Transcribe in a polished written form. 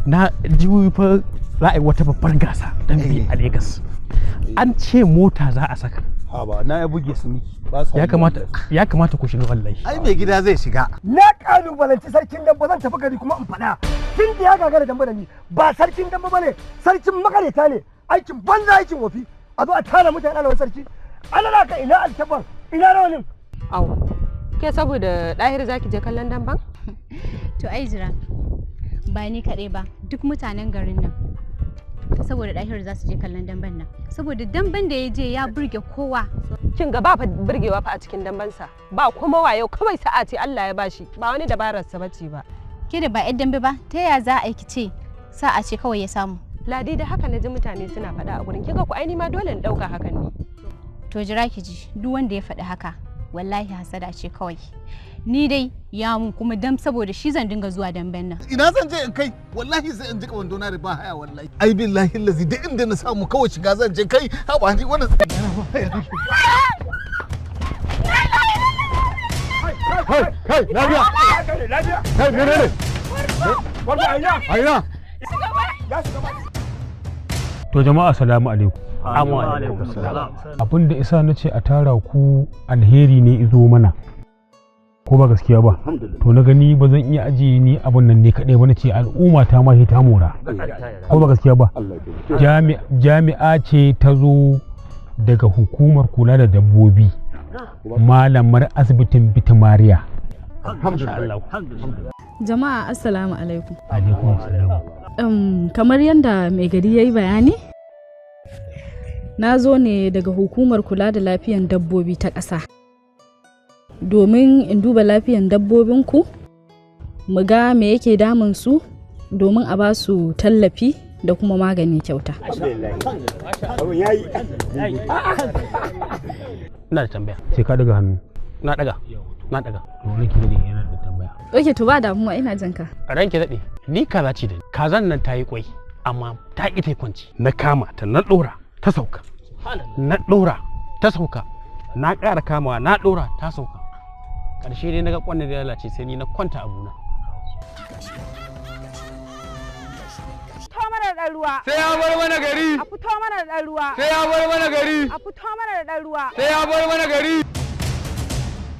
Na ji fa za a yi wata babbar gasa dan bi a Lagos. An ce mota za a saka. Ha ba na ya buge su miki ba sa. Ya kamata ku shiga wallahi. Ai mai gida zai shiga. Na kalubalanci sarkin damba, zan tafi gari kuma in faɗa. Tun da ya gagara damba da ni, ba sarkin damba bane, sarkin makareta ne, aikin banza aikin wofi. A zo a tara mutane ana wani sarki. Ana ka ina altaban ina rawanin. Au, ke saboda ɗahir zaki je kallon damban? To ai jira, ba ni kaɗai ba, duk mutanen garin nan. Saboda ɗahir za su je kallon damben nan. Saboda damben da ya je ya burge kowa. Kin ga ba fa burgewa fa a cikin dambansa. Ba kuma wayo, kawai sa'a ce Allah ya bashi, ba wani dabararsa bace ba. Ke da ba 'yar dambe ba, ta ya za a yi ki ce sa'a ce kawai ya samu? Ladi da haka na ji mutane suna faɗa a gurin. Kin ga ku ai ni ma dole in ɗauka hakan ne. To jira ki ji, duk wanda ya faɗi haka, wallahi hasada ce kawai. Ni dai ya mun kuma dam saboda shi zan dinga zuwa damben nan. Ina zan je in kai? Wallahi sai in jika wando na da ba haya wallahi. Ai billahi lazi duk inda na samu kawai shiga zan je kai. Ha ba ni wannan. Kai kai, lafiya? Kai, menene? Aina. To jama'a, salamu alaikum. Amma alaikum salam. Abin da isa na ce a tara ku, alheri ne izo mana. Ko ba gaskiya ba? To na gani ba zan iya ajiye ni abun nan ne kaɗai ba, na ce al'umma ta ma sai ta mora. Ko ba gaskiya ba? Jami'a ce ta zo daga hukumar kula da dabbobi. Malamar asibitin Bitimariya. Jama'a, assalamu alaikum. Alaikum salam. Kamar yadda mai gari ya yi bayani, na zo ne daga hukumar kula da lafiyan dabbobi ta ƙasa. Domin in duba lafiyan dabbobinku, mu ga me yake damun su domin a ba su tallafi da kuma magani kyauta. Ina da tambaya. Sai ka daga hannu. Na daga. Na daga. To ranki daɗe, yana da tambaya. Ok, to ba damuwa, ina jin ka. Ranki daɗe, ni kaza ce da ni. Kazan nan ta yi kwai, amma ta ƙi ta yi kwanci. Na kama ta na ɗora ta sauka. Na ɗora ta sauka. Na ƙara kamawa na ɗora ta sauka. Ƙarshe dai na ga kwan da ya lalace, sai ni na kwanta abuna. Fito mana da ɗan ruwa. Sai ya bar mana gari. A fito mana da ɗan ruwa. Sai ya bar mana gari. A fito mana da ɗan ruwa. Sai ya bar mana gari.